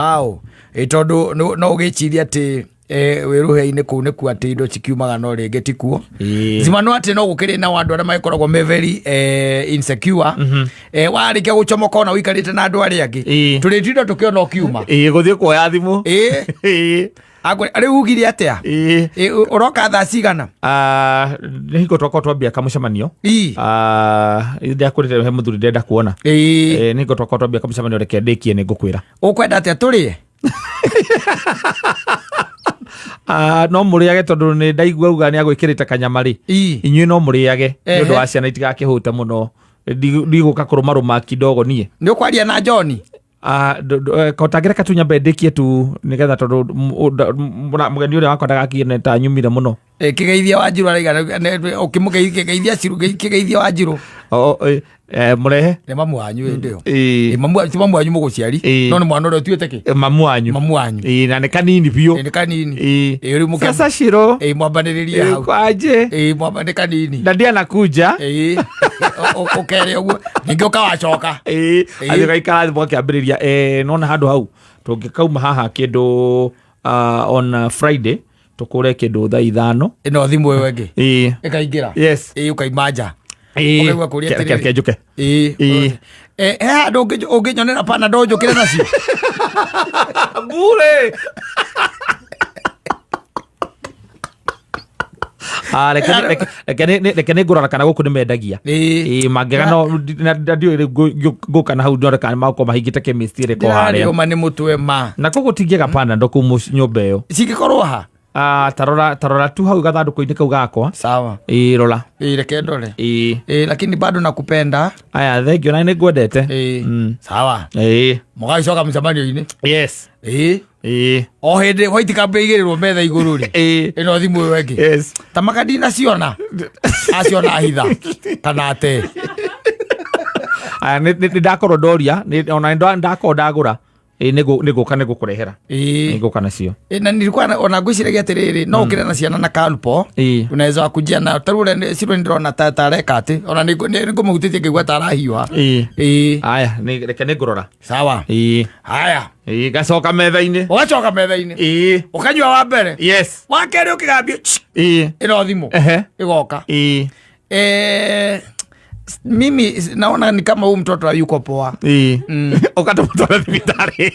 Wow. Ĩ tondũ no ũgĩciria atĩ wĩ rũhĩa-inĩ kũu nĩkuo atĩ indo cikiumaga no rĩngĩ tikuo. Zima no atĩ no gũkĩrĩ na andũ arĩa magĩkoragwo me very insecure. Warĩkia gũcomoka ona ũikarĩte na andũ arĩa angĩ. Tũrĩtinda tũkĩona ũkiuma. Ĩĩ, gũthiĩ kuoya thimũ. Ĩĩ. Rĩu ugire atĩa? Ĩĩ. Ũroka thaa cigana? Ah, nĩ hingo twakorwo twambia kamũcemanio. Ah, ndakwĩrĩte he mũthuri ndĩrenda kuona. Nĩ hingo twakorwo twambia kamũcemanio, reke ndĩkie nĩ ngũkwĩra. Ũkwenda atĩa tũrĩe? Ah, no mũrĩage tondũ nĩ ndaigua uga nĩ agwĩkĩrĩte kanyama rĩ. Inyuĩ no mũrĩage nĩ ũndũ wa ciana itigakĩhũte mũno. Ndigũka kũrũmarũma kidogo niĩ. Nĩ ũkwaria na John? Ah, kotangĩreka tu nyambe ndĩkie tu nĩgetha tondũ mũgeni ũrĩa wakwa ndagakĩone ta nyumire mũno. Kĩgeithia Wanjirũ araiga ũkĩmũgeithia Ciru, kĩgeithia Wanjirũ. Mũrehe. Nĩ mamu wanyu hĩndĩ ĩyo. Ti mamu wanyu mũgũciari, no nĩ mwana ũrĩa ũtuĩte kĩ? Mamu wanyu. Mamu wanyu. Na nĩ kanini biũ. Nĩ kanini. Rĩu Sasa Shiro. Mwambanĩrĩrie hau. Kwaje? Mwamba nĩ kanini. Dadi anakuja. Ũkere ũguo ningĩ ũkawacoka. Athiĩ gaikara thĩ mwakĩambĩrĩria, nona handũ hau tũngĩkauma haha kĩndũ on Friday tũkũre kĩndũ thaa 5. Ĩno thimũ ĩyo ĩngĩ ĩkaingĩra. Yes. Ũkaima nja. Ũkaigua kũria atĩrĩrĩ. Reke njũke. He handũ ũngĩnyonera Panadol njũkĩre nacio? Bure. Ah, reke nĩ ngũrora kana gũkũ nĩ mendagia. Ĩĩ, mangĩaga no na ndiũĩ rĩu ngũka na hau ndore kana magũkorwo mahingĩte chemist ĩrĩkũ harĩa. Ndĩrarĩũma nĩ mũtwe ma. Na koguo tingĩaga Panadol kũu nyũmba ĩyo. Cingĩkorwo ha? Ah, tarora tu hau gathandũkũ-inĩ kau gakwa. Sawa. Ĩĩ, rora. Ĩĩ, reke ndore. Ĩĩ. Ĩĩ, lakini bado nakupenda. Aya, thengio na nĩ ngwendete. Ĩĩ. Sawa. Ĩĩ. Mũgagĩcoka mũcemanio-inĩ. Yes. Ĩĩ. Ĩĩ. O hĩndĩ white cup ĩigĩrĩrwo metha igũrũ rĩ. Ĩĩ. Ĩno thimũ ĩyo ĩngĩ. Yes. Ta maka ndinaciona. Aciona hitha kana ate. Aya, nĩ ndakorwo ndoria, ona nĩ ndakorwo ndagũra. Ĩĩ, nĩ ngũka nĩ ngũkũrehera. Nĩ ngũka nacio. Na nilikuwa ona ngwĩciragia atĩrĩrĩ, no ũkĩre na ciana na kalpo. Unaweza wakujia na tarĩu ũrĩa Ciro nĩ ndĩrona ta areka atĩ ona nĩ ngũmũhutĩtie ngĩigua ta arahiũha. Ĩĩ. Aya, reke nĩ ngũrora. Sawa. Ĩĩ. Haya. Ĩĩ, ngacoka metha-inĩ. Ũgacoka metha-inĩ. Ĩĩ. Ũkanyua wa mbere. Yes. Wa kerĩ ũkĩgambio. Ĩĩ. Ĩno thimũ. Ĩgoka. Ĩĩ. Mimi naona ni kama huyu mtoto hayuko poa. Ĩĩ. Ũkatũmũtwara thibitarĩ.